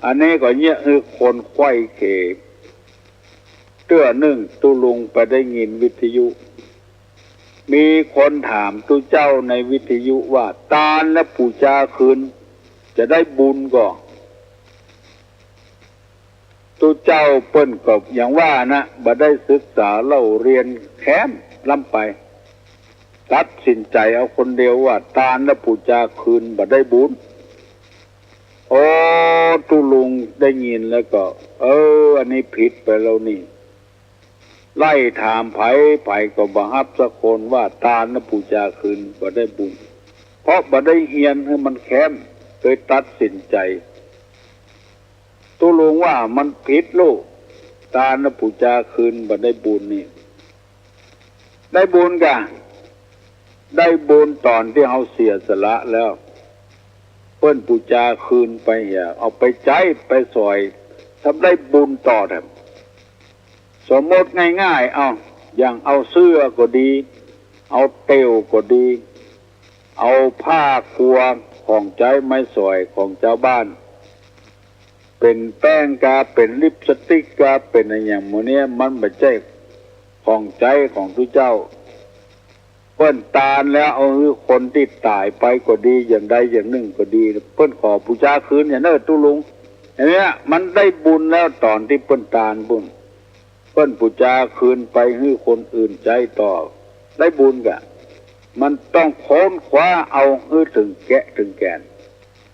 อันนี้ก็เยียะหื้อคนไขว้เขว เตื้อนึ่งตุ๊ลุงไปได้ยินวิทยุ มีคนถามตุ๊เจ้าในวิทยุว่า ตานและปู๋จาคืนจะได้บุญก่อ ตุ๊เจ้าเปิ้นก็อย่างว่านะ บ่ได้ศึกษาเล่าเรียนแคมล้ำไป ตัดสินใจ๋เอาคนเดียวว่า ตานและปู๋จาคืนบ่ได้บุญ โอ้ ตุ๊ลุงได้ยินแล้วก็ เออ อันนี้ผิดไปแล้วนี่ ไล่ถามใผ ใผก็บ่ฮับสักคนว่า ตานและปู๋จาคืนบ่ได้บุญ เพราะบ่ได้เฮียนหื้อมันแคม เลยตัดสินใจ๋ ตุ๊ลุงว่ามันผิดลูก ตานและปู๋จาคืนบ่ได้บุญนี่ ได้บุญก่ะ ได้บุญต๋อนตี้เฮาเสียสละแล้ว เปิ้นปู๋จาคืนไปเหีย เอาไปใจ๊ไปสอย ทำได้บุญต่อแถม สมมติง่ายๆ เอา อย่างเอาเสื้อก็ดี เอาเต็่วก็ดี เอาผ้าครัวของใจ๊ไม้สอยของจาวบ้าน เป๋นแป้งกา เป๋นลิปสติกกา เป๋นอะหยังหมู่เนี้ย มันบ่ใจ้ของใจ๊ของตุ๊เจ้า เปิ้นตานแล้วเอาหื้อคนตี้ต๋ายไปก็ดี อย่างใดอย่างนึ่งก็ดี เปิ้นขอปู๋จาคืนอย่างเน้อตุ๊ลุง อย่างเนี้ยมันได้บุญแล้วต๋อนตี้เปิ้นตานปุ้น เปิ้นปู๋จาคืนไปหื้อคนอื่นใจ๊ต่อ ได้บุญก่ะ มันต้องค้นคว้าเอาหื้อเถิงแกะเถิงแก่น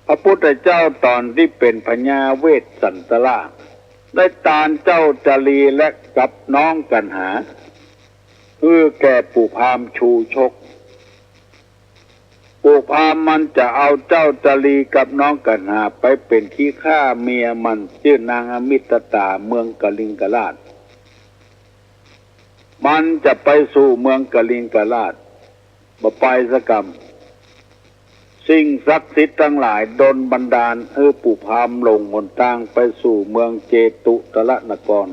พระพุทธเจ้าต๋อนตี้เป๋นพญาเวสสันตระ ได้ตานเจ้าจารีและกับน้องกัณหา หื้อแก่ปู่พราหมณ์ชูชก ปู่พราหมณ์มันจะเอาเจ้าจารีกับน้องกัณหาไปเป๋นขี้ข้าเมียมัน จื้อนางอมิตตา เมืองกลิงกราช มันจะไปสู่เมืองกลิงกราช บ่ไปสักกำ สิ่งศักดิ์สิทธิ์ตังหลายดลบันดาลหื้อปู่พราหมณ์หลงหนตางไปสู่เมืองเจตุตรนคร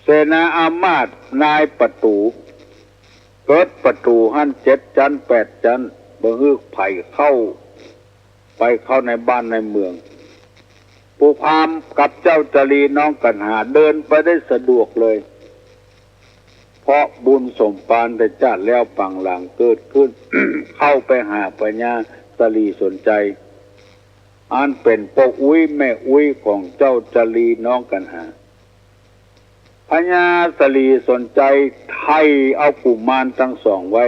เสนาอามาตย์นายประตู๋ เกิดประตู๋หั้นเจ็ดจั๊นแปดจั๊น บ่หื้อใผเข้า ไปเข้าในบ้านในเมือง ปู่พราหมณ์กับเจ้าจารีน้องกัณหาเดินไปได้สะดวกเลย เพราะบุญสมปานแต่จาติแล้วปางหลังเกิดขึ้น เข้าไปหาพญาสลีสนชัย อันเป๋นป้ออุ๊ยแม่อุ๊ยของเจ้าจารีน้องกัณหา พญาสลีสนชัยไถ่เอากุมารตังสองไว้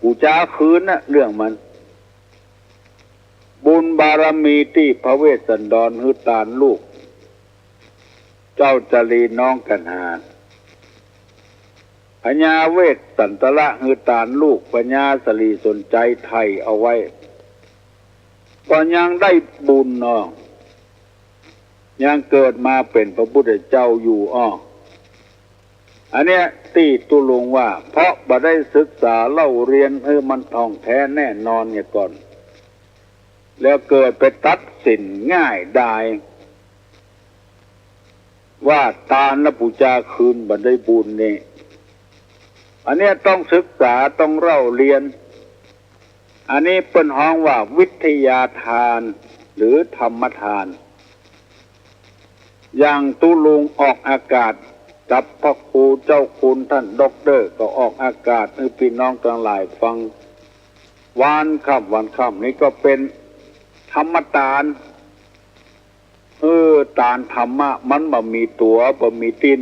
ปู๋จาคืนนะเรื่องมัน บุญบารมีตี้พระเวสสันดรหื้อตานลูก เจ้าจารีน้องกัณหา พญาเวสสันตระหื้อตานลูก พญาสลีสนชัยไถ่เอาไว้ ก็ยังได้บุญอ้อ ยังเกิดมาเป๋นพระพุทธเจ้าอยู่อ้อ อันเนี้ยตี้ตุ๊ลุงว่า เพราะบ่ได้ศึกษาเล่าเรียนหื้อมันถ่องแท้แน่นอนเหียก่อน แล้วเกิดไปตัดสินง่ายดาย ว่าตานและปู๋จาคืนบ่ได้บุญนี่ อันเนี้ยต้องศึกษาต้องเล่าเรียน อันนี้เปิ้นฮ้องว่าวิทยาทานหรือธรรมทาน อย่างตุ๊ลุงออกอากาศกับพระครูเจ้าคุณต้านด็อกเตอร์ ก็ออกอากาศหื้อปี้น้องตังหลายฟัง วันค่ำวันค่ำนี้ก็เป๋นธรรมตาน เออ ตานธรรมะมันบ่มีตั๋วบ่มีตี๋น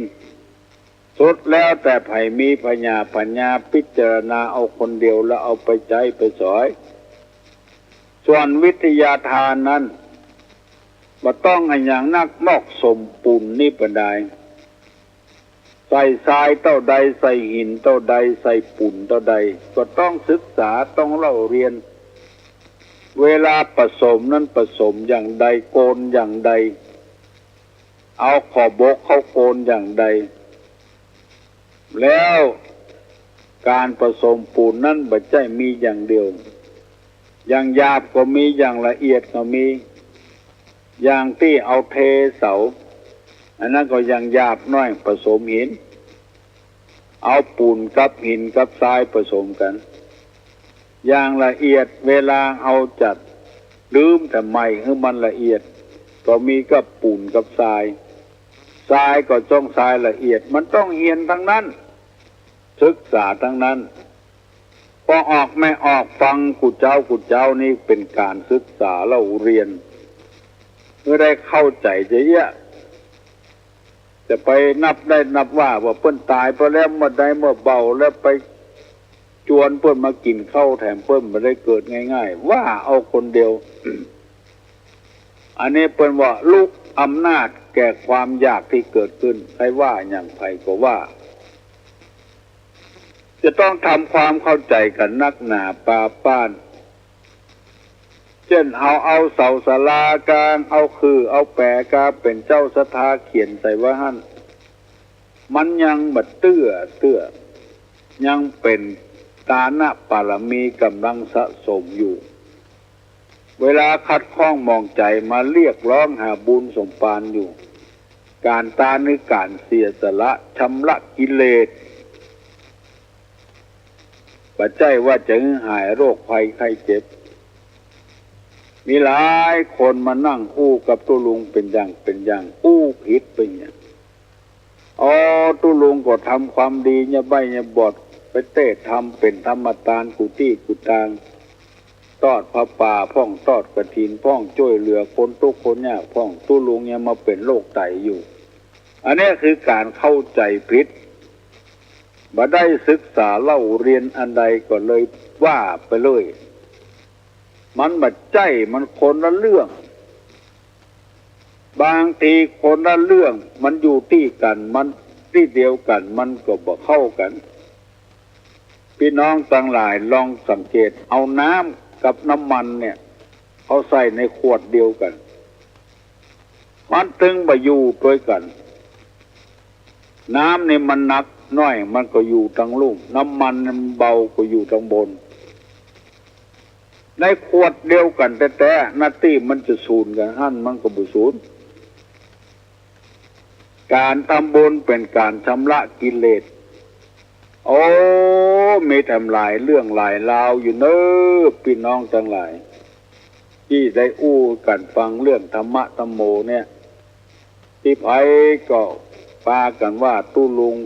สุดแล้วแต่ใผมีผญาปั๋ญญาพิจารณาเอาคนเดียวแล้วเอาไปใจ๊ไปสอย ส่วนวิทยาทานนั้น บ่ต้องอะหยังนัก มอกสมปู๋นนี่ปานใด ใส่ซายเต้าใด ใส่หินเต้าใด ใส่ปู๋นเต้าใด ก็ต้องศึกษาต้องเล่าเรียน เวลาผสมนั้นผสมอย่างใด โกนอย่างใด เอาขอบบกเข้าโกนอย่างใด แล้วก๋านผสมปู๋นนั้นบ่ใจ้มีอย่างเดียว อย่างหยาบก็มี อย่างละเอียดก็มี อย่างตี้เอาเทเสา อันนั้นก็อย่างหยาบน้อยผสมหิน เอาปู๋นกับหินกับซายผสมกั๋น อย่างละเอียดเวลาเอาจัด ลืมแต่ใหม่หื้อมันละเอียด ก็มีกับปู๋นกับซาย ทรายก็ต้องทรายละเอียด มันต้องเฮียนตังนั้น ศึกษาตังนั้น ปอออกแม่ออกฟังกู้เจ๊ากู้เจ๊านี่เป๋นก๋านศึกษาเล่าเฮียน เปื้อได้เข้าใจ๋จะเยียะ จะไปนับได้นับว่า ว่าเปิ้นต๋ายไปแล้วเมื่อใดเมื่อเบา แล้วไปจวนเปิ้นมากิ๋นข้าวแถม เปิ้นบ่ได้เกิดง่ายๆ ว่าเอาคนเดียว อันนี้เปิ้นว่าลุกอำนาจแก่ความอยากตี้เกิดขึ้น ใผว่าหยังใผก็ว่า จะต้องทำความเข้าใจ๋กั๋นนักหนาปาป้าน เจ้นเอา เอาเสาศาลากาง เอาขื่อเอาแป๋กางเป๋นเจ้าศรัทธาเขียนใส่ไว้หั้น มันยังบ่เตื้อเตื้อ ยังเป๋นตานะปารมีก๋ำลังสะสมอยู่ เวลาขัดข้องหมองใจ๋มาเรียกร้องหาบุญสมภารอยู่ ก๋านตานคือก๋านเสียสละชำระกิเลส บ่ใจ้ว่าจะหื้อหายโรคภัยไข้เจ็บ มีหลายคนมานั่งอู้กับตุ๊ลุงเป๋นอย่างเป๋นอย่าง อู้ผิดไปเนี่ย อ๋อ ตุ๊ลุงก็ทำความดีเนี่ยใบ้เนี่ยบอด ไปเต๊ทำเป๋นธรรมตานกู้ตี้กู้ตาง ตอดผ้าป่าพ่อง ตอดกฐินพ่อง จ้วยเหลือคนตุ๊กข์คนยากพ่อง ตุ๊ลุงเนี่ยมาเป๋นโรคไตอยู่ อันนี้คือก๋านเข้าใจ๋ผิด บ่ได้ศึกษาเล่าเฮียนอันใดก็เลยว่าไปเลย มันบ่ใจ้ มันคนละเรื่อง บางทีคนละเรื่อง มันอยู่ตี้กั๋น มันตี้เดียวกั๋น มันก็บ่เข้ากั๋น ปี้น้องตังหลายลองสังเกต เอาน้ำกับน้ำมันเนี่ย เอาใส่ในขวดเดียวกั๋น มันตึงบ่อยู่ตวยกั๋น น้ำนี่มันหนักน้อย มันก็อยู่ตังลุ่ม น้ำมันนี่มันเบา ก็อยู่ตังบน ในขวดเดียวกั๋นแต๊ๆ หน้าตี้มันจะสูนกั๋นหั้น มันก็บ่สูน ก๋านทำบุญเป๋นก๋านชำระกิเลส โอ้ มีแถมหลายเรื่องหลายราวอยู่เน้อ ปี้น้องตังหลาย ตี้ได้อู้กั๋นฟังเรื่องธรรมะธัมโมเนี่ย ตี้ใผก็ปากั๋นว่าตุ๊ลุง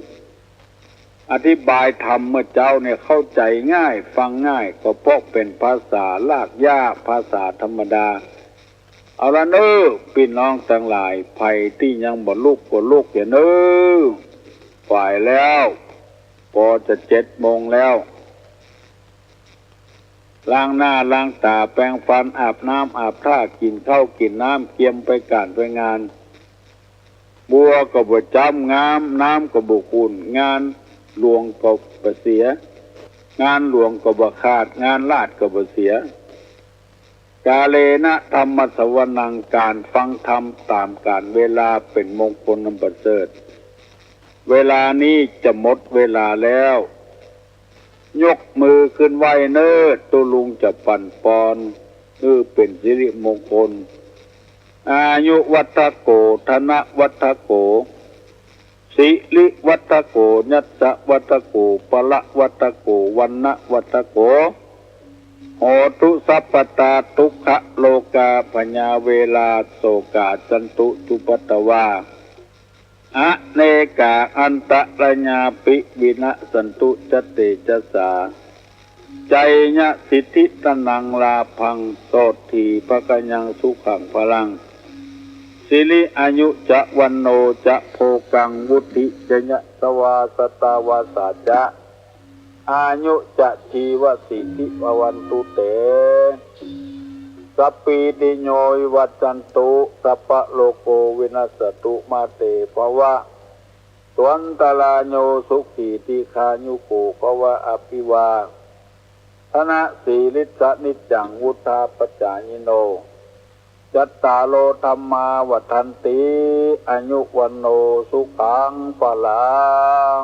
อธิบายธรรมเมื่อเจ๊าเนี่ยเข้าใจ๋ง่าย ฟังง่าย ก็เพราะเป๋นภาษารากหญ้า ภาษาธรรมดา เอาละเน้อ ปี้น้องตังหลาย ใผตี้ยังบ่ลุกก็ลุกเหียเน้อ สายแล้ว ปอจะเจ็ดโมงแล้ว ล้างหน้าล้างต๋า แปรงฟัน อาบน้ำอาบท่า กิ๋นข้าวกิ๋นน้ำ เกียมไปก๋านไปงาน บัวก็บ่จ๊ำ งาม น้ำก็บ่ขุ่น งานหลวงก็บ่เสีย งานหลวงก็บ่ขาด งานลาดก็บ่เสีย กาเลนะธัมมะสวนัง ก๋านฟังธรรมต๋ามก๋าลเวลาเป๋นมงคลอันประเสริฐ เวลานี้จะหมดเวลาแล้ว ยกมือขึ้นไหว้เน้อ ตุ๊ลุงจะปั๋นปอน หื้อเป๋นสิริมงคล อายุวัฑฒโข ธนวัฑฒโข สิริวัฑฒโข ยัสสะวัฑฒโข พละวัฑฒโข วรรณวัฑฒโข โหตุสัพพตา ทุกขโรกา พยาเวรา โศกา จันตุ จุปปาทวา อเนกา อันตรายาปิ วินัสสันตุ จะเตจะสา ชัยยะสิทธิธนัง ลาภัง โสตถี ภะคะยัง สุขัง พลัง สิริอายุจะ วัณโณจะ โภคัง วุฑฒิจะ ยะสะวา สะตาวาสาจะ อายุจะ จีวะสีติ ภะวันตุ เต สัพพีติโย วิวัชชันตุ สัพพะโรโค วินัสสะตุ มาเต ภะวัตวันตะราโย สุขี ทีฆายุโก ภะวะ อะภิวาทะนะสีลิสสะ นิจจัง วุฑฒาปะจายิโน จัตตาโร ธัมมา วัฑฒันติ อายุ วัณโณ สุขัง พลัง